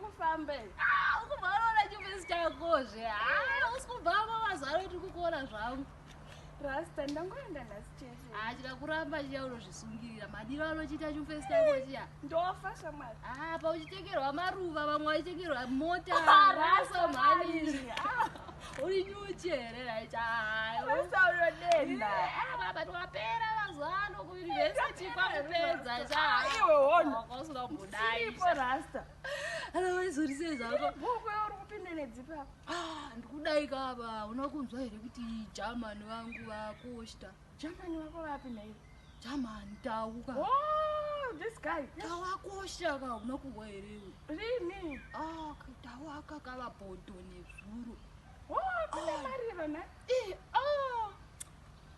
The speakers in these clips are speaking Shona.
kufamba here? Ah, ukubva unoona chifesi chakozve. Ah, usi kubvamo mazuva ano tiri kukuona zvangu. Rasta, ndangoenda nhasi chete. Ah, chikakuramba chiya unozvisungirira. Madiro anochiita chifesi chako chiya. Ndofa shamwari. Ah, pauchitengerwa maruva, vamwe vachitengerwa mota. Ah, Rasta Rasta mhani. mhani. Ah, Uri nyuchi here right? Ah, Rasta unodenda. baba twapera mazuva ano kuyunivhesiti kwakupedza cha. Ah, iwe hona. Wakausina kumbodai. Iripo Rasta. Ana waizorisei zvako? Bhuku uri kupinda nedzipa. Ah, ndikudai kava una kunzwa here kuti Germany vangu vakoshta. Germany wako vapi nhai? Germany tauka. Oh, this guy. Tawakosha ka una kuhwa here iwe? Rini? Ah, tawaka kava bhodho nezuro. Oh, kune mariro nhai. Eh, ah.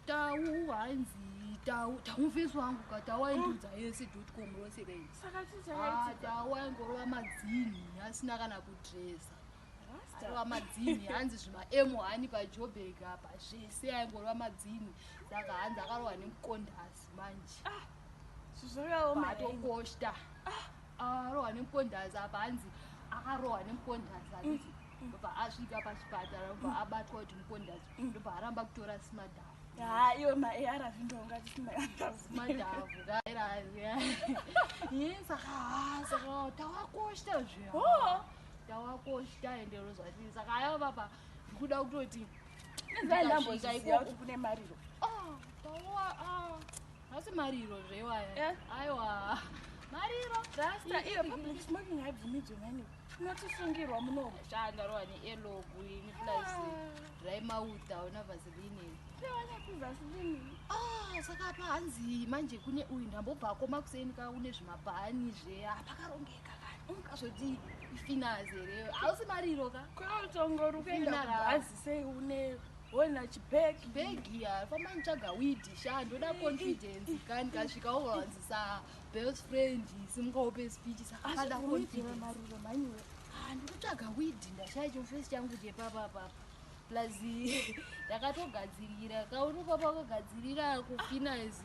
Tau hanzi tau tau mufesi wangu ka tau aindiudza yese .com rose rei. Saka Ah, chichakaitika. tau aingorova madzini asina kana kudresa. Rasta. Arova madzini hanzi zvima M1 paJoburg apa zvese aingorova madzini saka hanzi akarohwa nemukondasi manje. Ah, Zvakaoma. Atokoshta. Arohwa nemukondasi apa hanzi akarohwa nemukondasi handiti ndobva asvika pachipatara ndobva abatwa kuti mukondasi ndobva aramba kutora simadhafu. Ha, iwe ma-ARV ndongati Simadhafu kaeraye saka ah, saka tawakoshta zve. Oh, Tawakoshta ende rozvati saka aya papa ndikuda kutoti ndambozviziva kuti kune mariro. Ah, tawa ah hasi mariro zvewaya Eh? aiwa mariro. Rasta, iwe public smoking haibvumidzwe nani. Unotisungirwa munomu. Shandarwa neelogu ini plus dry mouth hauna vaseline. Vaseline. Ah, saka apa hanzi manje kune uyu ndambobvako makuseni ka une zvimabhani zve ah, pakarongeka kani ungazoti ifinazi here hausi mariro ka. Kwautongori kuenda Funeral. kubhazi sei une wona chibhegi. Bhegi ya famba nditsvaga weed sha ndoda confidence ka ndikasvika ukawanzisa best friend simuka upe speech saka pada Hazvibvumidzwe confidence. mariro mhaniwe. Ah, ndikutsvaga weed ndashaya chimufesi changu chepapapapa plus ndakatogadzirira kaunopa pakagadzirira kufinazi.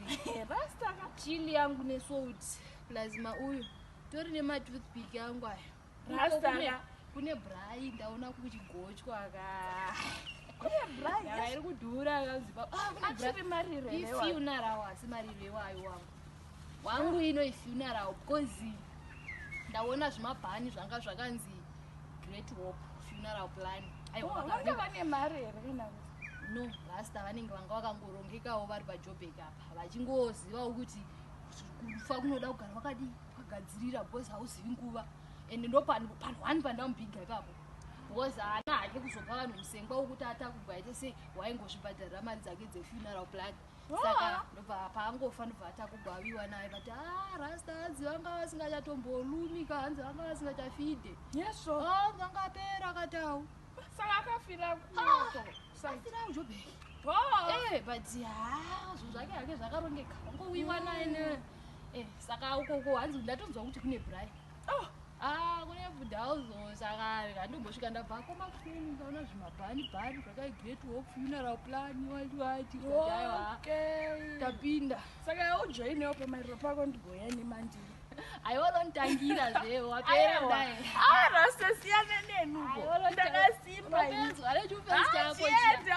Rasta ka. Chili yangu nesalt plus mauyu tori nematoothpick yangu aya. Rasta Kune- ka. Kune brai ndaona kuchigochwa ka. Kune braai. Yaka iri kudhura kanzi ah, kune brai. Achiri mariro here wa? Ifuneral asi mariro iwayo wangu wangu ino ifuneral because ndaona zvimabhani zvanga zvakanzi Great Hope funeral plan. Aiwa, Oh, vaka- Vanga vane mari here kana kuti? No rasta vanenge vanga vakangorongekawo vari paJobek apa vachingozivawo kuti kufa kunoda kugara wakadii wakagadzirira because hauzivi nguva ende ndo panhu one pandamubhiga ipapo because haana hake kuzopa vanhu musengwa wekuti atakugwa aite sei waingozvibhadharira mari dzake dzefuneral plan. Saka ndobva paangofa ndobva atakugwa aviwa naye but ah, rasta hanzi vanga vasingachatombolumi ka hanzi vanga vasingachafidhe. Yesvo. Ah, vangapera katau. Saka akafira kuko. Afira kuJobek. Oh. Eh, but ha zvinhu zvake hake zvakarongeka wangowiwa naye eh saka ukoko hanzi ndatonzwa kuti kune brai. Oh. Ah, kune budhauzo saka handombosvika ndabvako makuseni ndaona zvimabhani bhani zvakai Great Hope funeral plan wati wati Ndikati, aiwa Okay. tapinda. Saka ujoinewo pamariro pako ndigoya nemandiri. Aiwa unonditangira zve wapera kudai. Ah, Rasta siyana nenuko. Aiwa, Ndakasimba ini. unopedzwa nechifesi Ah, chako chiya. chienda.